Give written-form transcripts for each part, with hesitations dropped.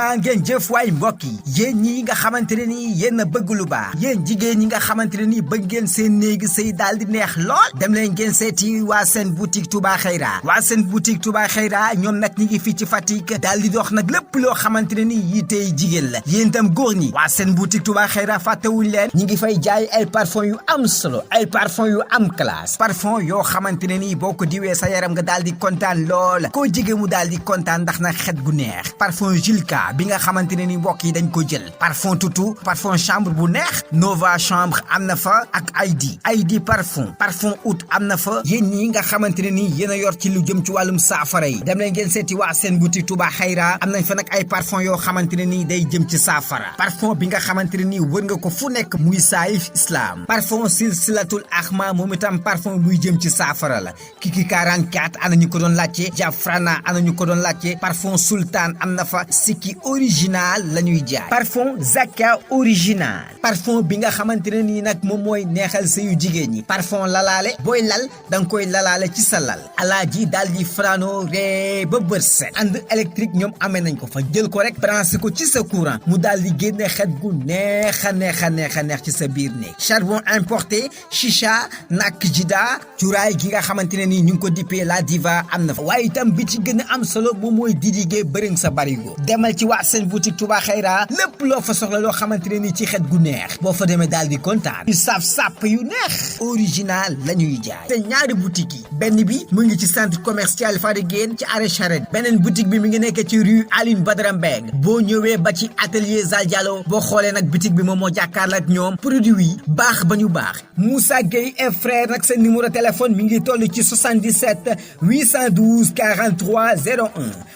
jaa ngeen jëf waay mbokk yi yéen ñi nga xamante ne nii yéen a bëgg lu baax yéen jigéen ñi nga xamante ne nii bëgg ngeen seen néegi sëy daal di neex lool dem leen ngeen seeti waa seen boutique Touba Xayra waa seen boutique Touba Xayra ñoom nag ñi ngi fii ci Fatick daal di dox nag lépp loo xamante ne nii yitey jigéen la yéen itam góor ñi waa seen boutique Touba Xayra fàttewuñ leen ñi ngi fay jaay ay parfum yu am solo ay parfum yu am classe parfum yoo xamante ne nii boo ko diwee sa yaram nga daal di kontaan lool koo jige mu daal di kontaan ndax nag xet gu neex parfum Julka bi nga xamante ne ni mbokk yi dañ ko jël parfum tutu parfum chambre bu neex Nova chambre am na fa ak ID parfum oud am na fa yéen ñi nga xamante ne ni yéen a yor ci lu jëm ci wàllum saafara yi dem leen ngeen seeti waa seen boutique Touba Xayra am nañ fa nag ay parfum yoo xamante ne nii day jëm ci saafara parfum bi nga xamante ne nii wër nga ko fu nekk muy Saïf Islam parfum silsilatul Ahma moom itam parfum buy jëm ci saafara la Kiki 44 ana ñu ko doon laajte Jafrana ana ñu ko doon laajte parfum sultan am na fa sikki original la ñuy jaay parfum Zaka original parfum bi nga xamante ne nii nag moom mooy neexal sëyu jigéen ñi parfum lalaale booy lal da nga koy lalaale ci sa lal alaaji daal di frano ree ba bët set ànd électrique ñoom amee nañ ko fa jël ko rek branché ko ci sa courant mu daal di génne xet gu neex a neex ci sa biir néeg charbon importé chicha nak jida cuuraay gi nga xamante ne nii ñu ngi ko dippee la diva am na fa waaye itam bi ci gën a am solo moom mooy didigee bëriŋ sa barigo demal ci waa seen boutique Touba Xayra lépp loo fa soxla loo xamante ne nii ci xet gu neex boo fa demee daal di kontaan yu saf sàpp yu neex original la ñuy jaay te ñaari boutique yi benn bi mu ngi ci centre commercial Fadiguène ci arrêt Charette beneen boutique bi mi ngi nekk ci rue Aline Badara Mbeng boo ñëwee ba ci atelier Zal Diallo boo xoolee nag boutique bi moom moo jàkkaarloo ak ñoom produit yi baax ba ñu baax Moussa Gueye et frère nag seen numéro téléphone mi ngi toll ci 77 812 43 01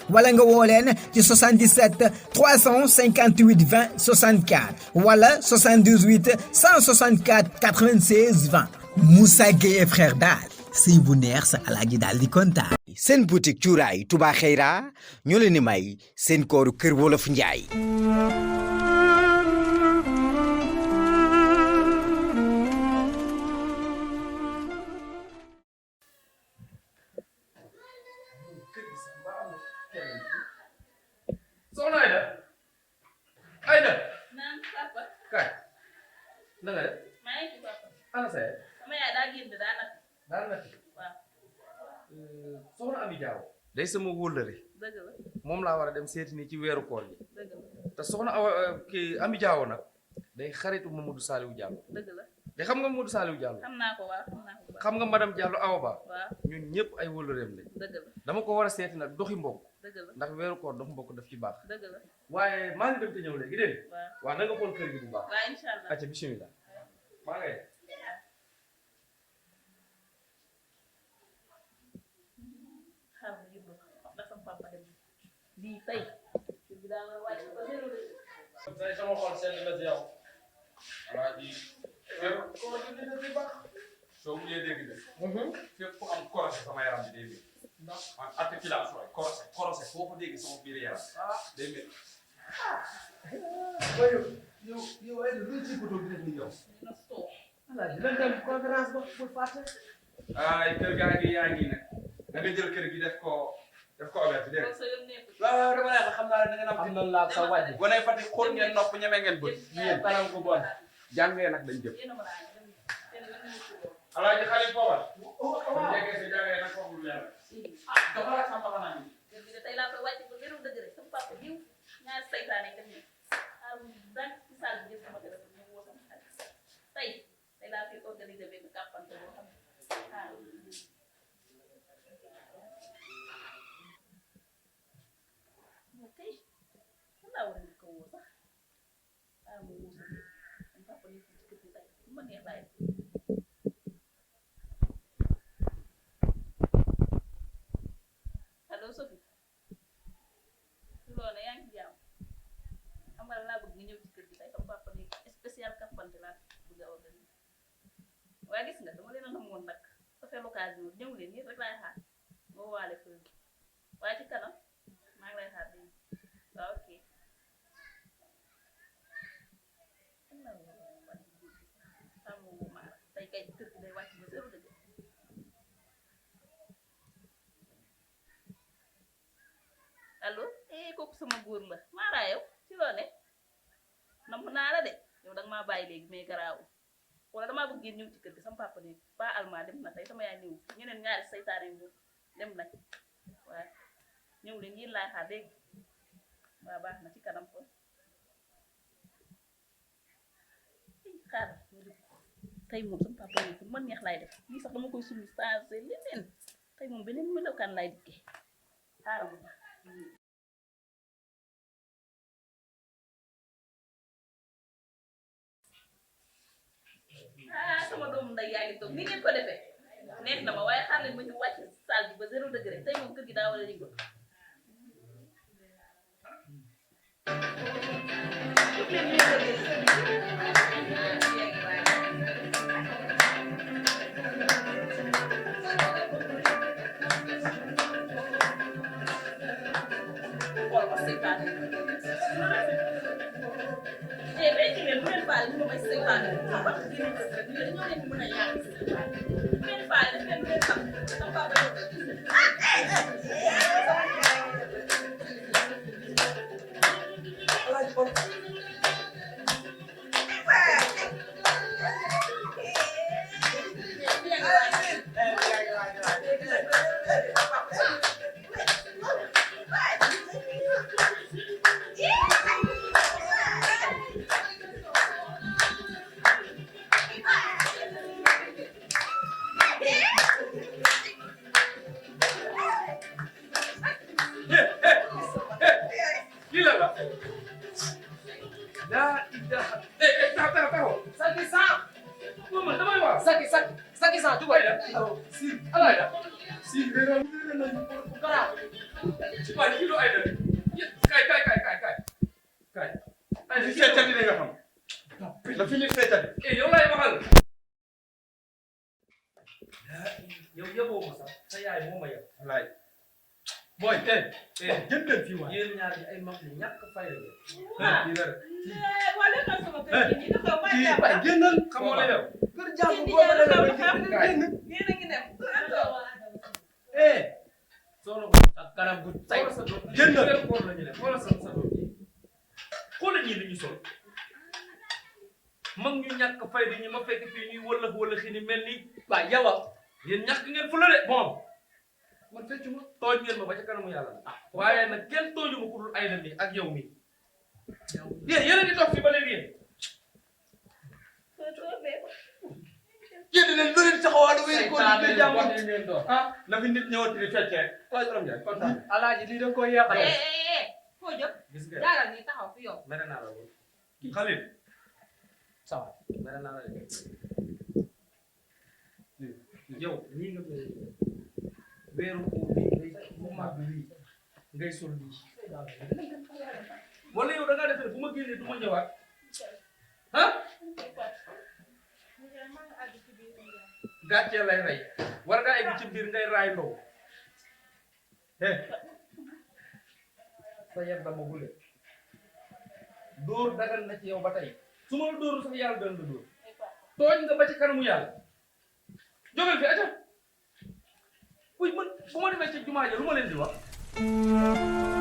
wala nga woo leen ci 77 358 20 64 wala 78 164 96 20 Moussa Gueye et frère daal sëy bu neex sa alaaji daal di kontaan. seen boutique cuuraay Touba Xayra ñoo leen di may seen kooru Kër Wolof Njaay. soxna Aïda naan papa kaay na nga def maa ngi ci papa ana sa sama yaay daa génn daa natt daan na waaw soxna Ami Jaaw day sama wóllëre dëgg la moom laa war a dem seeti nii ci weeru koor yi dëgg la te soxna awa kii Ami Jaaw nag day xaritu Mamadou Saliou Diallo dëgg la de xam nga Mamadou Saliou Diallo xam naa ko waaw xam naa ko xam nga madame Diallo Awa Ba waaw ñun ñëpp ay wóllëreem lañ dëgg la dama ko war a seeti nag doxi mbokk dëgg la ndax weeru koor dox mbokk daf ci baax dëgg la waaye maa ngi dem te ñëw léegi dégg waaw waaw na nga xool kër gi bu baax waaw incha allah acca bismillah maa ngay xaar ma yóbbu ndax sama papa dem lii tey kër gi daa war a wàcc ba zéro de tey sama xol seen la ci yow waa ji ko dina di baax soo mu dégg de fépp fu am korosé sama yaram bi day métti ndax man articulation ay korosé foo ko dégg sama biir yaram day métti yow ay lu ci ko doon def ni yow na soo ala dina dem conférence ba bu fàtte ay kër gaa ngi yaa ngi nag da nga jël kër gi def ko ouvert dégg sa yoon nekk waaw dama lay xam naa ne da nga am na laa sa wàññi. gonay Fatick xool ngeen nopp ñeme ngeen bët yéen kanam ko bon. jàngee nag lañ jëm yéen a ma laa dem seen yoon nekk ci loolu alaaji xarit booba jege si jàngee nag foofu lu leer dafa la sama xanaa ni kër gi de tey laa koy wàcc ba zéro degré sama papa diw ñaari saytaane dem ne dan ci salle bi jël sama téléphone ñu woo sama xarit tey laa fi organisé benn kàppante boo xam ne kay fan laa war a njëkk a woo sax ma woo sa sama papa nekk ci kër gi tey lu ma neex laay allo Sophie loolu yaa ngi ci jàmm xam nga laa bëgg nga ñëw ci kër gi tey sama papa nekk spécial kàppante laa bëgg a organiser waaye gis nga dama leen a namoon nag sa fait l'occasion ñëw leen nii rek laay xaar moo waale kër gi waaye ci kanam maa ngi lay xaar dégg waaw ok tey kay kër gi day wàcc ba zéro degré allo kooku sama góor la Mara yow ci loo ne namm naa la de yow danga maa bàyyi léegi mais garaawu wala damaa bëgg ngeen ñëw ci kër gi sama papa ne ba alma dem na tey sama yaay ñëw ñeneen ñaari saytaane yu dem nañ waaye ñëw leen yéen laay xaar dégg waa baax na ci kanam ko xaar tey moom sama papa ne fu man neex laay def lii sax dama koy summi changé leneen tey moom beneen melokaan laay dikkee xaaral ma sama doomu nday yaa ngi toog ni ngeen ko defee neex na ma waaye xaar leen ma ñu wàcc salle bi ba 0 degré tey moom kër gi daa war a yëngu yow yeboo ma sax sa yaay moo ma yeb. wallaay booy jëndal fii waay yéen ñaar ñi ay mag yu ñàkk fayda ngeen. wala na sama kër gi dafa may kii waay génnal xamoo la yow. kër jàmm boo ma demee ba génn. yéen a ngi dem soxna ko ak kanam gu tay jëndal koor la ñu ne xoolal sa doom ji xoolal ñii li ñu sol mag ñu ñàkk fayda ñi ma fekk fii ñuy wala xi ni mel ni waaw yow yéen ñàkk ngeen fu la de bon man feccu ma tooñ ngeen ma ba ca kanamu yàlla waaye nag kenn tooñu ma ku dul ay na mi ak yow mi yéen a ngi toog fii ba léegi yéen leen lu leen taxawal wéy ko saytaan di jàmm leen doon na fi nit ñëwati di feccee waaye borom jaay kontaan alaaji lii da nga koy yàqale foo jëm gis nga jaaral nii taxaw fi yow mere naa la woon Khalil sawa mere naa la de yow nii nga mel weeru koor bi ngay bu mag bi ngay sol lii wala yow da ngaa defee bu ma génnee du ma ñëwaat ah gàccee lay rey war ngaa egg ci biir ngay raay ndow sa yeb dama gule dóor dagal na ci yow ba tey su ma la dóoru sax yàlla dana la dóor tooñ nga ba ci kanamu yàlla jógal fi aca uy man bu ma demee ci jumaa ja lu ma leen di wax